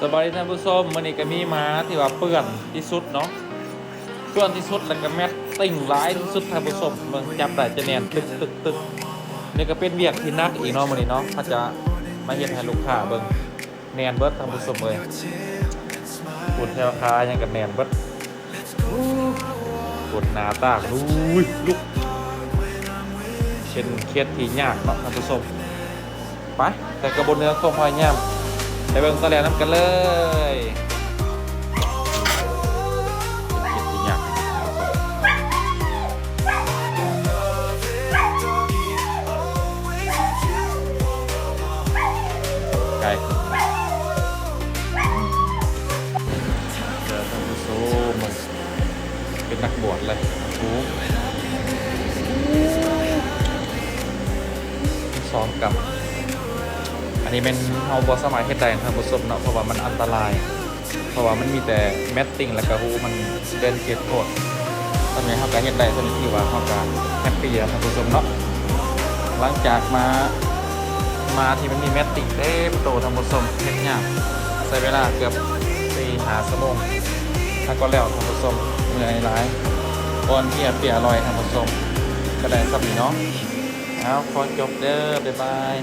ສະບາຍດີທ່ານຜູ້ຊົມ, ມື້ນີ້ກໍມີໝາທີ່ວ່າເປື້ອນທີ່ສຸດເນາະ, ເປື້ອນທີ່ສຸດ ແລ້ວກໍແມັດຕິງຫຼາຍທີ່ສຸດທ່ານຜູ້ຊົມ. ເບິ່ງ ຈັບໄດ້ຈະແໜ້ນຕຶກໆໆ. ນີ້ກໍເປັນວຽກທີ່ໜັກອີກເນາະມື້ນີ້ເນາະ, ເຂົາຈະມາເຮັດໃຫ້ລູກຄ້າເບິ່ງ. ແໜ້ນເບິດທ່ານຜູ້ຊົມເອີຍ, ພຸ້ນແຖວຂາຫຍັງກໍແໜ້ນເບິດ. ປົດໜ້າຕາ ລຸຍ ລຸກ ເປັນເຂດທີ່ຍາກເນາະທ່ານຜູ້ຊົມ. ໄປ ແຕ່ກໍບໍ່ເໜືອຄວາມພະຍາຍາມ, ໄປເບິ່ງຕອນແລກນຳກັນເລີຍ. ເປັນເຂດທີ່ຍາກ ໄກ ເດີທ່ານຜູ້ຊົມ. ເປັນນັກບວດເລີຍ ໂອ້ ສອງກຳ. ອັນນີ້ແມ່ນເຮົາບໍ່ສາມາດເຮັດໄດ້ທ່ານຜູ້ຊົມເນາະ, ເພາະວ່າມັນອັນຕະລາຍ, ເພາະວ່າມັນມີແຕ່ແມັດຕິງ ແລ້ວກໍຮູມັນເດີນເກັບໂພດ. ສ່ຳນີ້ເຮົາກໍເຮັດໄດ້, ສ່ຳນີ້ຖືວ່າເຮົາກໍແຮັບປີ້ແລ້ວທ່ານຜູ້ຊົມເນາະ. ຫຼັງຈາກມາ ມາທີ່ມັນມີແມັດຕິງເຕັມໂຕທ່ານຜູ້ຊົມ, ເຮັດຍາກ ໃຊ້ເວລາເກືອບສີ່ຫ້າຊົ່ວໂມງ ຫາກໍແລ້ວທ່ານຜູ້ຊົມ. ເມື່ອຍຫຼາຍ ອ່ອນເພຍເປຍລອຍທ່ານຜູ້ຊົມ. ກໍໄດ້ສ່ຳນີ້ເນາະ, ເອົາ ຂໍຈົບເດີ ບາຍບາຍ.